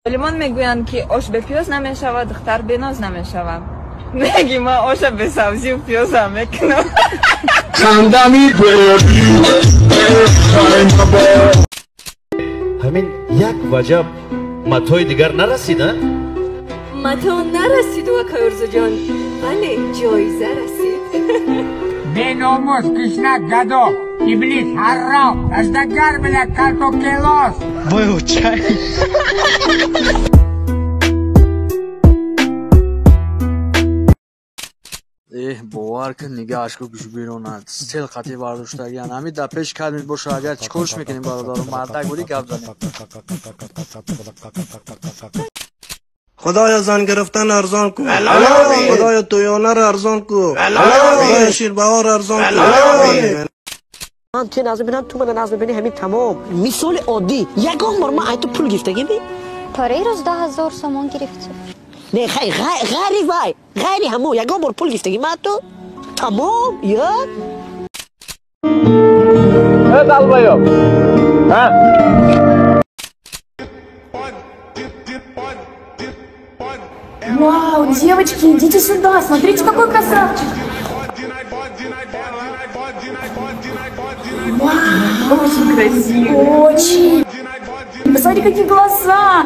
Олимон мегӯянд, ки ош бе пиёз намешавад, духтар беноз намешавад. Меги ман оша бе сабзию пиёзам мекунам. Ҳамин як ваҷаб матои дигар нарасид, а? Мато нарасиду, акай Орзуҷон, вале ҷоиза расид. Беномус, кишнак, гадо, иблис, ҳарром, аждагар, бля, картокелос. Выучай. Эҳ, бовар кун, нигаҳаш ку гӯш беронад. Стел қатъи бардоштагиан. Ҳамин дар пеш кадмит боша, агар чӣ корш мекунем, бародаро? Мардак будӣ, гап занем. Худоё, зан гирифтан арзон ку. Худоё, тӯёнаро арзон ку. Худоё, ширбаҳоро арзон ку. Ман ту назм бинам, ту мана назм бинӣ, ҳамин тамом. Мисоли оддӣ, ягон бор ман ай ту пул гирифтагим? Пораи рӯз 10 000 сомон гирифтӣ. Не, хай, ғайри вай, ғайри ҳамо, ягон бор пул гирифтагим ман ту? Тамом, ё? Э, долбоёб! А? Вау, девочки, идите сюда, смотрите, какой красавчик. Вау, очень красивый. Очень. Посмотри, какие глаза.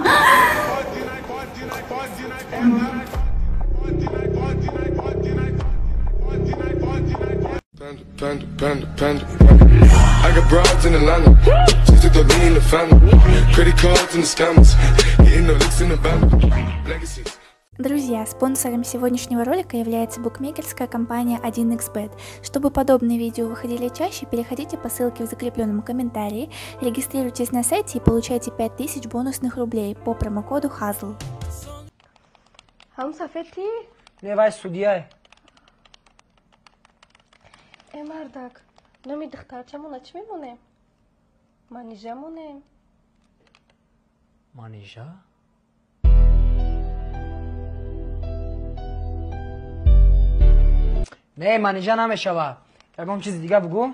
Panda, panda, panda, panda. I got broads in Atlanta. Just took the lean in the family. Credit cards and the scammers. Hitting the licks in the bando. Legacies. Друзья, спонсором сегодняшнего ролика является букмекерская компания 1xBet. Чтобы подобные видео выходили чаще, переходите по ссылке в закрепленном комментарии, регистрируйтесь на сайте и получайте 5000 бонусных рублей по промокоду HAZL. Ҳам сафед ки? Не, вай судьяй. Э, мардак, номи духтарчамона чӣ мемонем? Манижа монем? Манижа? Не, Манижа намешава. Ягон чизи дига бугӯ.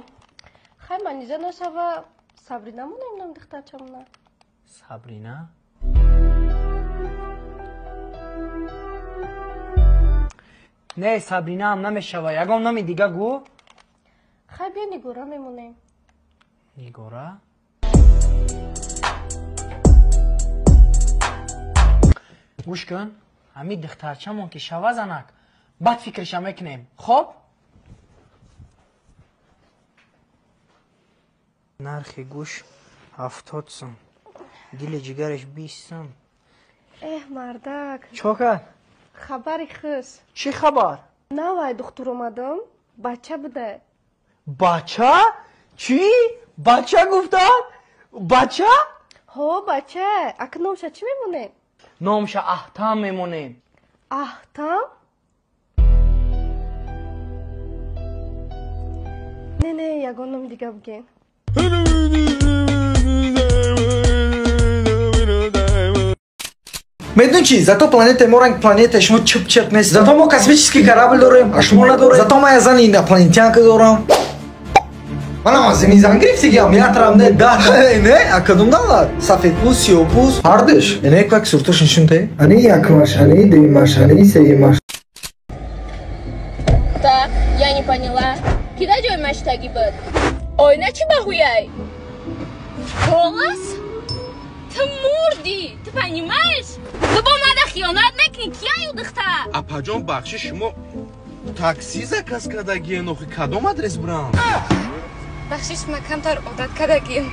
Хай, Манижа нашава, Сабрина монем номи духтарчамона. Сабрина? Не, Сабринаам намешава. Ягон номи дига гӯ. Хай, биё, Нигора мемонем. Нигора? Гӯш кун, ҳамин духтарчамон ки шава занак, баъд фикриша мекунем, хоб? Нархи гӯш 70 сум, дили ҷигараш 20 сум. Эҳ, мардак. Чо кард? Хабари хуш. Чӣ хабар? Навай духтур омадам, бача буда. Бача? Чӣ? Бача гуфтам? Бача? Ҳо, бача. Ака, номша чӣ мемонем? Номша Аҳтам мемонем. Аҳтам? Не, не, ягон номи дига буген. Медонӣ чӣ? Зато планетаи мо ранг планетаи шумо чип-чирк нест. Зато мо космический корабль дорем, а шумо надорем. Зато ман я зани инопланетянка дорам. Манам аз замин зан гирифтигиам, ятрам не, да. Не, а кадом давлат? Сафедпӯст, сиёҳпӯст, ҳардуш. Ина як суртош нишон те. Ани якмаш, ани дуюмаш, ани сеюмаш. Так, я не поняла. Кида ҷой маштаги буд? Ойна чӣ баҳуяй? Голос? Ту мурдӣ, ты понимаешь? Ту бо мада хиёнат мекунӣ, кияю духтар? Апаҷон, бахши, шумо такси заказ кардагиен, охи кадом адрес бурам? Бахшиш, ма камтар одат кардагием.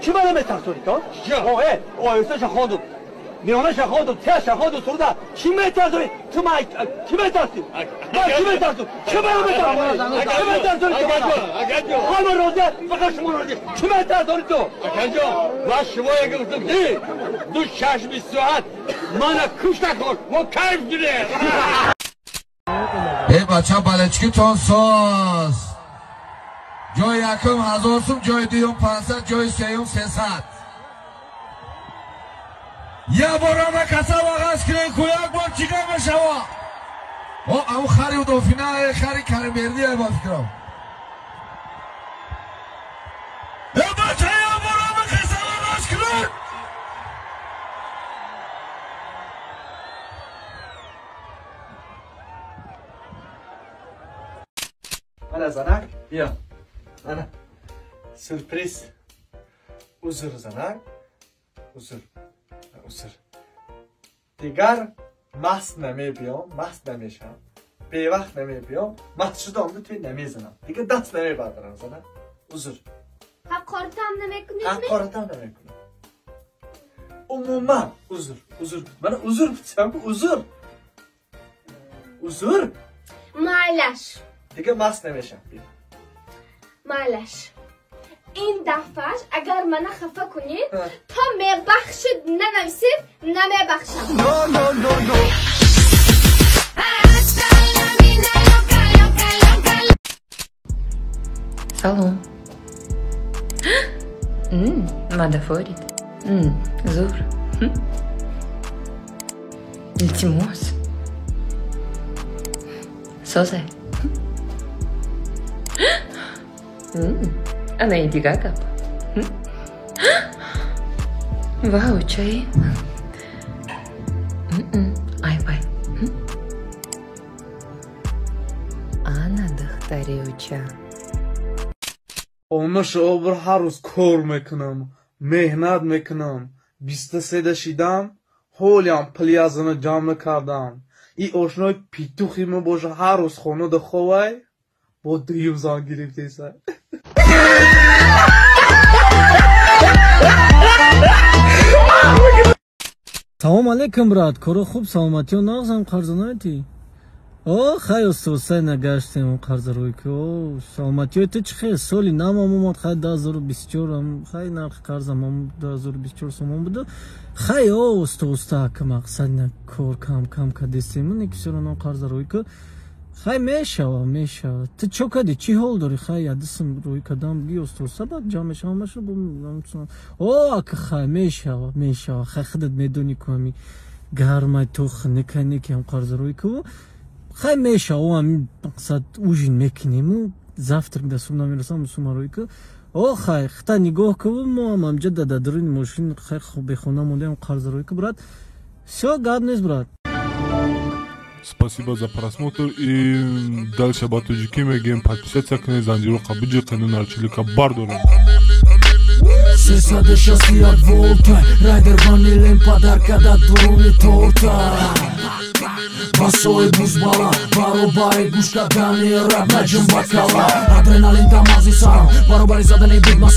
Чӣ мана метарсонӣ то? Э, оҳисташа хондум, миёнаша хондум, тяша хондум, суруда. Чӣ метарсонӣ? Ту ма чӣ метарсӣ? Ма чӣ метарсум? Чӣ мана метарсонӣ? Чӣ метарсонӣ ту? Ҳама розия, фақат шумо розӣ. Чӣ метарсонӣ ту? Акаҷон, ма шумоя гуфтум, ки ду чашми соат мана куш накун, мо кайф гирем. Э, бача, балечкитон соз. Ҷои якум 1000 сум, ҷои дуюм 500, ҷои сеюм 300. Я борама каса вағаз кунен ку як бор чӣ гап мешава? О, ау хари удофина, хари Каримбердия ба фикрам. Э бача, я борама каса вағаз кунен! Мана занак, биё. Мана. Сюрприз. Узр занак. Узр. Узр. Дигар маст намебиём, маст намешам. Бевақт намебиём, маст шуда омда туй намезанам. Дигар даст намебардорам занак. Узр. Ҳақоратам намекунӣ? Ҳақоратам намекунам. Умуман узр, узр. Мана узр битсам, узр. Узр. Майлаш. Дигар маст намешам. Майлаш. Ин дафъаш агар мана хафа кунед, то мебахшид нанависед, намебахшам. No, no, no, no. Салом. Мадафорит. Зур. Илтимос. Созай. Ана дигар гап. Вау, чай. Ай вай. Ана духтари уча. Омаш обр ҳар рӯз кор мекунам, меҳнат мекунам. 23 шидам, ҳолиам пули аз ана ҷамъ накардам. И ошнои питухи мо боша ҳар рӯз хонада ховай, бо дуюм зан гирифтеса. Салом алейкум, брат. Коро хуб, саломатиё нағзам, қарза наметӣ? О, хай устосай нагаштем қарзарои ки. О, саломатиёи ту чӣ хел? Соли намам омад, хай 2024, хай нархи қарзам 2024 сомон буду. Хай о, уста ка мақсад на кор кам кам кадестем, не ки всё қарзарои ки. Хай мешава, мешава. Ту чо кади? Чӣ ҳол дорӣ? Хай ядисм рӯй кадам би устоса баъд ҷамъ мешава машу. О, ака хай мешава, мешава. Хай худат медонӣ ку ами гармай то хунукай неки ҳам қарзарои ку. Хай мешава, ами мақсад ужин мекунему, завтрак да суб намерасам сумарои ку. О, хай хита нигоҳ ку, мо ҳам амҷа да даруни мошин хай бехона мондаем қарзарои ку, брат. Всё, гап нест, брат. Спасибо за просмотр и дальше ба тоҷикӣ мегӯем подписаться кунед, занҷиро қабиҷи нарчилика бардорем. 361 волта райдер ванилем подарка да дуруни торта басои бузбала баробари гӯш кардани раб наҷум ба кала адреналин дамази сарам баробари задани бигма.